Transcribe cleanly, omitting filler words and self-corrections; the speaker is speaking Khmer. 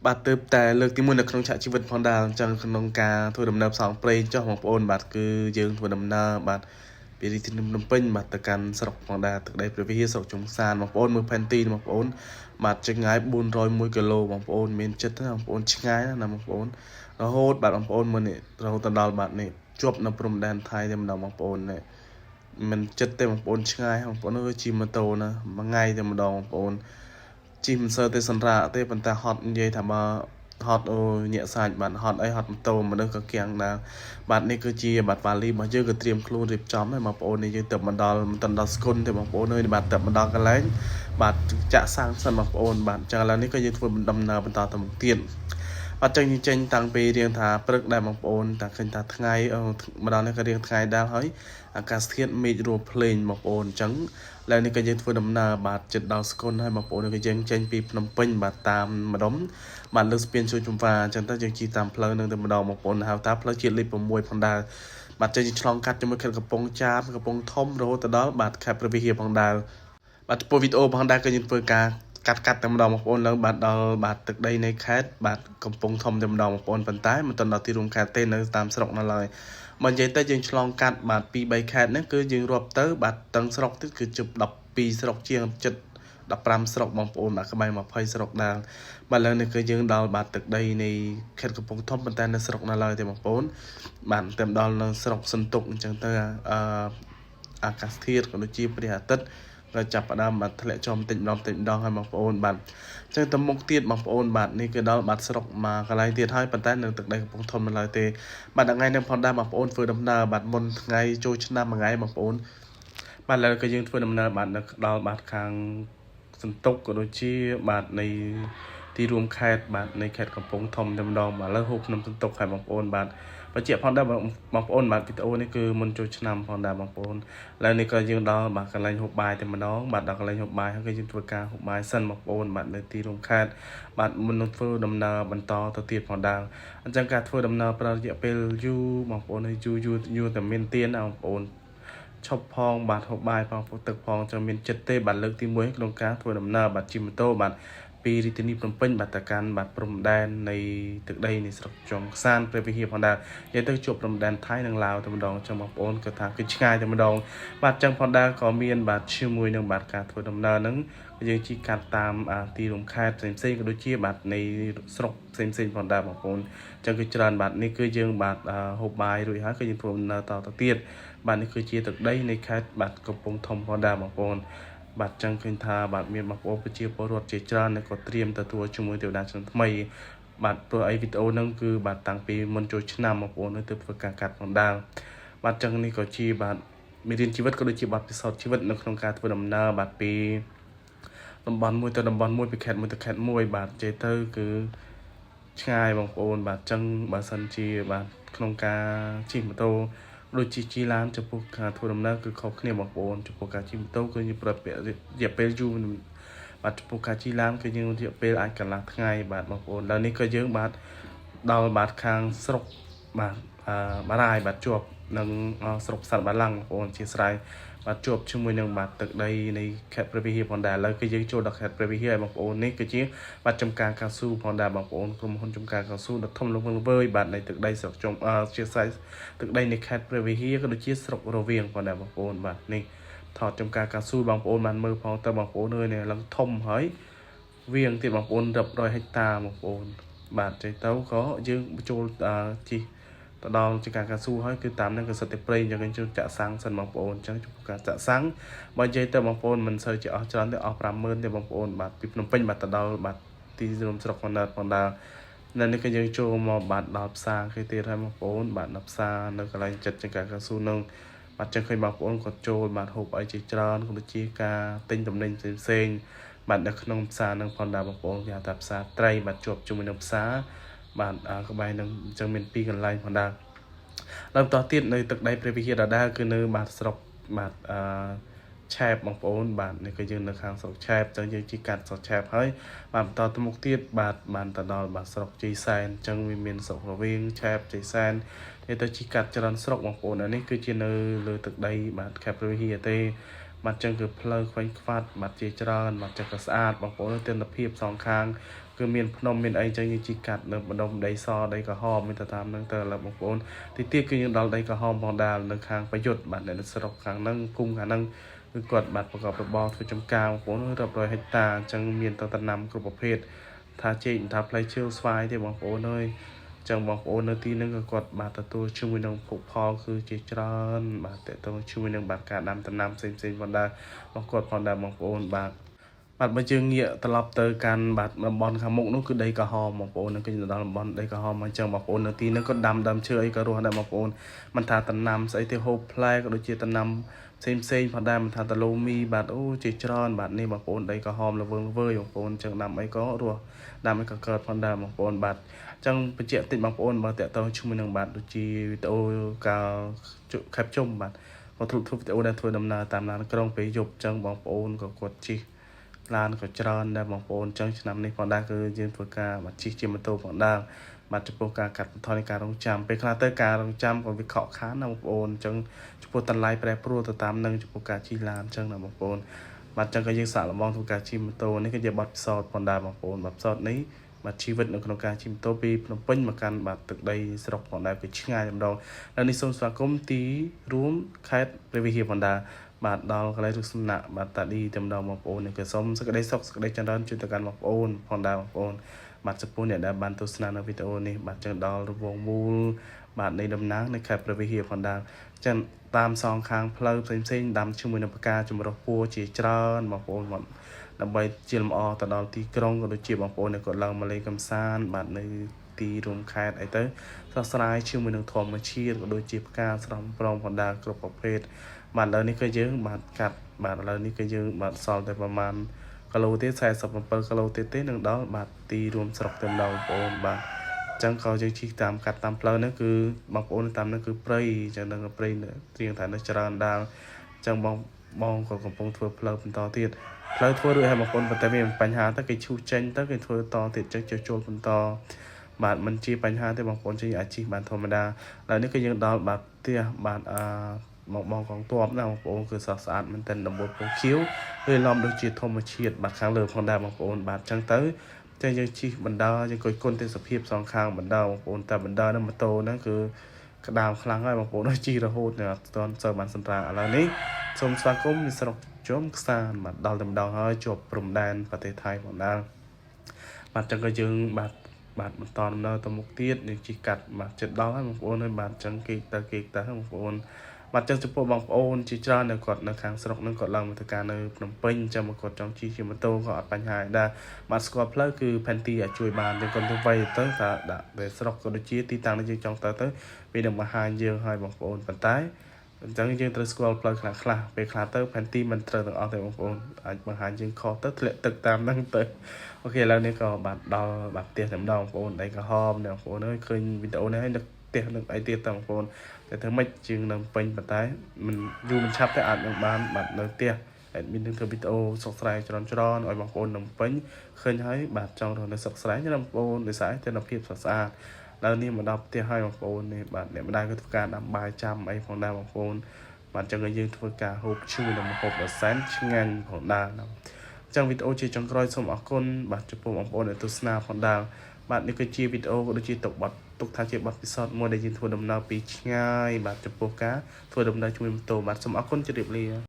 បាទទើបតែលើកទី1នៅក្នុងឆាកជីវិតផងដែរអញ្ចឹងក្នុងការធ្វើដំណើរផ្សងព្រេងចុះបងប្អូនបាទគឺយើងធ្វើដំណើរបាទពីរាជធានីភ្នំពេញបាទទៅកាន់ស្រុកផងដែរទឹកដីព្រះវិហារស្រុកជុំសានបងប្អូនមើលផែនទីបងប្អូនបាទចម្ងាយ401គីឡូបងប្អូនមានចិត្តណាបងប្អូនឆ្ងាយណាស់ណាបងប្អូនរហូតបាទបងប្អូនមើលនេះរហូតទៅដល់បាទនេះជាប់នៅព្រំដែនថៃតែម្ដងបងប្អូននេះមិនចិត្តទេបងប្អូនឆ្ងាយបងប្អូនអើយជិះម៉ូតូណាមួយថ្ងៃតែម្ដងបងប្អូន ជិះមិនសូវទេសម្រាកទេប៉ុន្តែហត់និយាយថាបើហត់អូញាក់សាច់បាទហត់អីហត់ម៉ូតូមនុស្សក៏គៀងដែរបាទនេះគឺជាបាទវ៉ាលីរបស់យើងក៏ត្រៀមខ្លួនរៀបចំហើយបងប្អូននេះយើងទៅមកដល់មិនទាន់ដល់ស្គុនទេបងប្អូនអើយបាទទៅមកដល់កន្លែងបាទចាក់សាំងសិនបងប្អូនបាទអញ្ចឹងឥឡូវនេះក៏យើងធ្វើដំណើរបន្តទៅមុខទៀតបាទចឹងយើងចេញតាំងពីរៀងថាព្រឹកដែរបងប្អូនតែឃើញថាថ្ងៃម្ដងនេះក៏រៀងថ្ងៃដែរហើយអាកាសធាតុមេឃរួលភ្លេងបងប្អូនអញ្ចឹង ឡើយនេះក៏យើងធ្វើដំណើរបាទចិត្តដល់ស្គនហើយបងប្អូនក៏យើងចេញពីភ្នំពេញបាទតាមម្ដុំបាទលើស្ពានជួយចម្វាអញ្ចឹងទៅយើងជិះតាមផ្លូវនឹងតែម្ដងបងប្អូនហៅថាផ្លូវជាតិលេខ6ផងដែរបាទចេញឆ្លងកាត់ជាមួយខេត្តកំពង់ចាមកំពង់ធំរហូតទៅដល់បាទខេត្តព្រះវិហារផងដែរបាទចំពោះវីដេអូផងដែរក៏យើងធ្វើការកាត់កាត់តែម្ដងបងប្អូនឡើងបាទដល់បាទទឹកដីនៃខេត្តបាទកំពង់ធំតែម្ដងបងប្អូនប៉ុន្តែមិនទាន់ដល់ទីរួមខេត្តទេនៅតាមស្រុកនៅឡើយបើនិយាយទៅយើងឆ្លងកាត់បាទ2 3ខេត្តហ្នឹងគឺយើងរាប់ទៅបាទតឹងស្រុកទៀតគឺជិប12ស្រុកជាងចិត្ត15ស្រុកបងប្អូនបាទក្បែរ20ស្រុកដែរបាទឥឡូវនេះគឺយើងដល់បាទទឹកដីនៃខេត្តកំពង់ធំប៉ុន្តែនៅស្រុកនៅឡើយទេបងប្អូនបាទតែដល់នៅស្រុកសន្ទុកអញ្ចឹងទៅអឺអាកាសធាតុក៏ដូចជាព្រះអាទិត្យក៏ចាប់ផ្ដើមបាទធ្លាក់ចុះបន្តិចម្ដងបន្តិចម្ដងហើយបងប្អូនបាទអញ្ចឹងទៅមុខទៀតបងប្អូនបាទនេះគឺដល់បាទស្រុកមកកន្លែងទៀតហើយប៉ុន្តែនៅទឹកដីកំពង់ធំនៅឡើយទេបាទថ្ងៃនេះផងដែរបងប្អូនធ្វើដំណើរបាទមុនថ្ងៃចូលឆ្នាំមួយថ្ងៃបងប្អូនបាទឥឡូវក៏យើងធ្វើដំណើរបាទនៅដល់បាទខាងសន្ទុកក៏ដូចជាបាទនៃទីរួមខេត្តបាទនៃខេត្តកំពង់ធំតែម្ដងបាទឥឡូវហូបភ្នំសន្ទុកហើយបងប្អូនបាទបញ្ជាក់ផងដែរបងប្អូនបាទវីដេអូនេះគឺមុនចូលឆ្នាំផងដែរបងប្អូនឥឡូវនេះក៏យើងដល់បាទកន្លែងហូបបាយតែម្ដងបាទដល់កន្លែងហូបបាយហើយក៏យើងធ្វើការហូបបាយសិនបងប្អូនបាទនៅទីរួមខេត្តបាទមុននឹងធ្វើដំណើរបន្តទៅទៀតផងដែរអញ្ចឹងការធ្វើដំណើរប្រើរយៈពេលយូរបងប្អូនហើយយូរយូរយូរតែមានទៀនណាបងប្អូនឈប់ផងបាទហូបបាយផងពុកទឹកផងចាំមានចិត្តទេបាទលើកទី1ក្នុងការធ្វើដំណើរបាទជិះម៉ូតូបាទពីរាជធានីភ្នំពេញបាទទៅកាន់បាទព្រំដែននៃទឹកដីនៃស្រុកចុងខ្សានព្រះវិហារផងដែរនិយាយទៅជួបព្រំដែនថៃនិងឡាវតែម្ដងចឹងបងប្អូនក៏ថាគឺឆ្ងាយតែម្ដងបាទចឹងផងដែរក៏មានបាទជាមួយនឹងបាទការធ្វើដំណើរហ្នឹងយើងជិះកាត់តាមទីរួមខេត្តផ្សេងៗក៏ដូចជាបាទនៃស្រុកផ្សេងៗផងដែរបងប្អូនចឹងគឺច្រើនបាទនេះគឺយើងបាទហូបបាយរួចហើយគឺយើងធ្វើដំណើរតទៅទៀតបាទនេះគឺជាទឹកដីនៃខេត្តបាទកំពង់ធំផងដែរបងប្អូនបាទចឹងឃើញថាបាទមានបងប្អូនប្រជាពលរដ្ឋជាច្រើនដែលក៏ត្រៀមទទួលជាមួយទេវតាឆ្នាំថ្មីបាទព្រោះអីវីដេអូហ្នឹងគឺបាទតាំងពីមុនចូលឆ្នាំបងប្អូនទៅធ្វើការកាត់ផងដែរបាទចឹងនេះក៏ជាបាទមេរៀនជីវិតក៏ដូចជាបទពិសោធន៍ជីវិតនៅក្នុងការធ្វើដំណើរបាទពីតំបន់មួយទៅតំបន់មួយពីខេត្តមួយទៅខេត្តមួយបាទនិយាយទៅគឺឆ្ងាយបងប្អូនបាទចឹងបើសិនជាបាទក្នុងការជិះម៉ូតូដូចជាជិះឡានចំពោះការធ្វើដំណើរគឺខុសគ្នាបងប្អូនចំពោះការជិះម៉ូតូគឺយើងប្រើរយៈពេលយូរបាទចំពោះការជិះឡានគឺយើងរយៈពេលអាចកន្លះថ្ងៃបាទបងប្អូនដល់នេះក៏យើងបាទដល់បាទខាងស្រុកបាទអឺបារាយបាទជាប់នឹងស្រុកសត្វបាឡាំងបងប្អូនជាស្រ័យបាទជាប់ជាមួយនឹងបាទទឹកដីនៃខេត្តព្រះវិហារផងដែរឥឡូវគឺយើងចូលដល់ខេត្តព្រះវិហារហើយបងប្អូននេះគឺជាបាទចំការកៅស៊ូផងដែរបងប្អូនក្រុមហ៊ុនចំការកៅស៊ូដ៏ធំល្វឹងល្វើយបាទនៃទឹកដីស្រុកចុងជាស្រ័យទឹកដីនៃខេត្តព្រះវិហារក៏ដូចជាស្រុករវៀងផងដែរបងប្អូនបាទនេះថតចំការកៅស៊ូបងប្អូនបានមើលផងទៅបងប្អូនអើយនេះឡើងធំហើយវៀងទៀតបងប្អូនរាប់រយហិកតាបងប្អូនបាទចេះទៅក៏យើងចូលជិះទៅដល់ជាការកៅស៊ូហើយគឺតាមនឹងក៏សិតតែព្រៃអញ្ចឹងយើងចាក់សាំងសិនបងប្អូនអញ្ចឹងចំពោះការចាក់សាំងបើនិយាយទៅបងប្អូនមិនសូវជាអស់ច្រើនទេអស់50000ទេបងប្អូនបាទពីភ្នំពេញបាទទៅដល់បាទទីរួមស្រុកកណ្ដាលផងដែរនៅនេះក៏យើងចូលមកបាទដល់ផ្សារគេទៀតហើយបងប្អូនបាទដល់ផ្សារនៅកន្លែងចិត្តចង្ការកៅស៊ូនឹងបាទចឹងឃើញបងប្អូនគាត់ចូលបាទហូបអីជាច្រើនក៏ដូចជាការទិញទំនិញផ្សេងផ្សេងបាទនៅក្នុងផ្សារនឹងផងដែរបងប្អូនគេហៅថាផ្សារត្រីបាទជាប់ជាមួយនឹងផ្សារបាទក្បែរនឹងអញ្ចឹងមានពីរកន្លែងផងដែរដល់បន្តទៀតនៅទឹកដីព្រះវិហារដដែលគឺនៅបាទស្រុកបាទអឺឆែបបងប្អូនបាទនេះគឺយើងនៅខាងស្រុកឆែបអញ្ចឹងយើងជិះកាត់ស្រុកឆែបហើយបាទបន្តទៅមុខទៀតបាទបានទៅដល់បាទស្រុកជ័យសែនអញ្ចឹងវាមានស្រុករវៀងឆែបជ័យសែននេះទៅជិះកាត់ច្រើនស្រុកបងប្អូនអានេះគឺជានៅលើទឹកដីបាទខេត្តព្រះវិហារទេបាទចឹងគឺផ្លូវខ្វែងខ្វាត់បាទជាច្រើនបាទចឹងក៏ស្អាតបងប្អូនទិដ្ឋភាពសងខាង គឺមានភ្នំមានអីចឹងយើងជិះកាត់នៅបណ្ដុំដីសដីក្រហមមានទៅតាមហ្នឹងទៅឥឡូវបងប្អូនទីទៀតគឺយើងដល់ដីក្រហមផងដែរនៅខាងប្រយុទ្ធបាទនៅស្រុកខាងហ្នឹងភូមិខាងហ្នឹងគឺគាត់បាទប្រកបរបរធ្វើចំការបងប្អូនរាប់រយហិកតាអញ្ចឹងមានទៅដំណាំគ្រប់ប្រភេទថាចេកថាផ្លែឈើស្វាយទេបងប្អូនអើយចឹងបងប្អូននៅទីហ្នឹងក៏គាត់បាទទទួលជាមួយនឹងភោគផលគឺជាច្រើនបាទតទៅជាមួយនឹងបាទការដាំដំណាំផ្សេងផ្សេងផងដែររបស់គាត់ផងដែរបងប្អូនបាទបាទបើយើងងាកត្រឡប់ទៅកាន់បាទតំបន់ខាងមុខនោះគឺដីក្រហមបងប្អូននឹងគឺទៅដល់តំបន់ដីក្រហមអញ្ចឹងបងប្អូននៅទីហ្នឹងក៏ដាំដើមឈើអីក៏រស់ដែរបងប្អូនមិនថាដំណាំស្អីទេហូបផ្លែក៏ដូចជាដំណាំផ្សេងផ្សេងផងដែរមិនថាតឡូមីបាទអូជាច្រើនបាទនេះបងប្អូនដីក្រហមល្វើងល្វើយបងប្អូនអញ្ចឹងដាំអីក៏រស់ដាំអីក៏កើតផងដែរបងប្អូនបាទចឹងបញ្ជាក់តិចបងប្អូនបើតាក់ទងជាមួយនឹងបាទដូចជាវីដេអូកាលខេបជុំបាទក៏ធ្លាប់ធ្វើវីដេអូដែលធ្វើដំណើរតាមឡានក្រុងពេលយប់ចឹងបងប្អូនក៏គាត់ជិះឡានក៏ច្រើនដែរបងប្អូនចឹងឆ្នាំនេះផងដែរគឺយើងធ្វើការបាទជិះជាម៉ូតូផងដែរបាទចំពោះការកាត់បន្ថយនៃការរងចាំពេលខ្លះទៅការរងចាំក៏វាខកខានណាបងប្អូនចឹងចំពោះតម្លៃប្រែប្រួលទៅតាមនឹងចំពោះការជិះឡានចឹងណាបងប្អូនបាទចឹងក៏យើងសាកល្បងធ្វើការជិះម៉ូតូនេះគឺជាបទពិសោធន៍ផងដែរបងប្អូនបទពិសោធន៍នេះបាទជីវិតនៅក្នុងការជិះម៉ូតូពីភ្នំពេញមកកាន់បាទទឹកដីស្រុកផងដែរគឺឆ្ងាយម្ដងហើយនេះសូមស្វាគមន៍ទីរួមខេត្តព្រះវិហារផងដែរបាទដល់កន្លែងរូបសំណាក់បាទតាឌីតែម្ដងបងប្អូននេះក៏សូមសេចក្តីសុខសេចក្តីចម្រើនជួយទៅកាន់បងប្អូនផងដែរបងប្អូនបាទចំពោះអ្នកដែលបានទស្សនានៅវីដេអូនេះបាទចឹងដល់រង្វង់មូលបាទនៃតំណាងនៃខេត្តព្រះវិហារផងដែរចឹងតាមសងខាងផ្លូវផ្សេងផ្សេងដាំជាមួយនឹងផ្កាចម្រុះពណ៌ជាច្រើនបងប្អូនបាទដើម្បីជាលម្អទៅដល់ទីក្រុងក៏ដូចជាបងប្អូនដែលគាត់ឡើងមកលេងកម្សាន្តបាទនៅទីរួមខេត្តអីទៅស្រស់ស្រាយជាមួយនឹងធម្មជាតិក៏ដូចជាផ្កាស្រស់ប្រងបណ្ដាគ្រប់ប្រភេទបាទឥឡូវនេះគឺយើងបាទកាត់បាទឥឡូវនេះគឺយើងបាទសល់តែប្រមាណគីឡូទេ47គីឡូទៀតទេនឹងដល់បាទទីរួមស្រុកតែម្ដងបងប្អូនបាទចឹងក៏យើងជិះតាមកាត់តាមផ្លូវហ្នឹងគឺបងប្អូនតាមហ្នឹងគឺព្រៃចឹងនឹងព្រៃត្រៀងថានៅច្រើនដាលចឹងបងបងក៏កំពុងធ្វើផ្លូវបន្តទៀតផ្លូវធ្វើរួចហើយបងប្អូនប៉ុន្តែមានបញ្ហាទៅគេឈូសចេញទៅគេធ្វើតទៀតចឹងជួសជុលបន្តបាទមិនជាបញ្ហាទេបងប្អូនជិះអាចជិះបានធម្មតាឥឡូវនេះគឺយើងដល់បាទផ្ទះបាទអឺមកបងកងទ័ពណាបងប្អូនគឺស្រស់ស្អាតមែនទែនដំបូលពណ៌ខៀវគឺឡំដូចជាធម្មជាតិបាទខាងលើផងដែរបងប្អូនបាទចឹងទៅចឹងយើងជិះបណ្ដើយើងក៏គុណទេសភាពសងខាងបណ្ដើបងប្អូនតែបណ្ដើនឹងម៉ូតូហ្នឹងគឺក្តាមខ្លាំងហើយបងប្អូនជិះរហូតអត់ទាន់សូវបានសម្រាកឥឡូវនេះសូមស្វាគមន៍ពីស្រុកជុំខ្សានបាទដល់តែម្ដងហើយជាប់ព្រំដែនប្រទេសថៃផងដែរបាទចឹងក៏យើងបាទបាទបន្តដំណើរទៅមុខទៀតនឹងជិះកាត់បាទចិត្តដល់ហើយបងប្អូនហើយបាទចឹងគេទៅគេទៅបងប្អូនបាទចឹងចំពោះបងប្អូនជាច្រើននៅគាត់នៅខាងស្រុកនឹងគាត់ឡើងមកធ្វើការនៅភ្នំពេញចឹងមកគាត់ចង់ជិះជាម៉ូតូក៏អត់បញ្ហាដែរបាទស្គាល់ផ្លូវគឺផែនទីអាចជួយបានចឹងគាត់ទៅវាយទៅថាដាក់ទៅស្រុកក៏ដូចជាទីតាំងដែលយើងចង់ទៅទៅវានឹងបង្ហាញយើងឲ្យបងប្អូនប៉ុន្តែអញ្ចឹងយើងត្រូវស្គាល់ផ្លូវខ្លះខ្លះពេលខ្លះទៅផែនទីមិនត្រូវទាំងអស់ទេបងប្អូនអាចបង្ហាញយើងខុសទៅធ្លាក់ទឹកតាមហ្នឹងទៅOK ឥឡូវនេះក៏បាទដល់បាទផ្ទះតែម្ដងបងប្អូនដីក្រហមនេះបងប្អូនអើយឃើញវីដេអូនេះហើយនឹកផ្ទះនឹងអីទៀតតបងប្អូនតែធ្វើម៉េចជាងនៅពេញប៉ុន្តែមិនយូរមិនឆាប់ទេអាចនឹងបានបាទនៅផ្ទះ admin នឹងធ្វើវីដេអូស្រុកស្រែច្រើនច្រើនឲ្យបងប្អូននៅពេញឃើញហើយបាទចង់រស់នៅស្រុកស្រែណាបងប្អូនដោយសារទិដ្ឋភាពស្រស់ស្អាតឥឡូវនេះមកដល់ផ្ទះហើយបងប្អូននេះបាទអ្នកម្ដាយក៏ធ្វើការដាំបាយចាំអីផងដែរបងប្អូនបាទចឹងក៏យើងធ្វើការហូបឈូនិងម្ហូបដ៏សែនឆ្ងាញ់ផងដែរណាចឹងវីដេអូជាចុងក្រោយសូមអរគុណបាទចំពោះបងប្អូនដែលទស្សនាផងដែរបាទនេះគឺជាវីដេអូក៏ដូចជាទុកបទទុកថាជាបទពិសោធន៍មួយដែលយើងធ្វើដំណើរពីឆ្ងាយបាទចំពោះការធ្វើដំណើរជាមួយម៉ូតូបាទសូមអរគុណជម្រាបលា។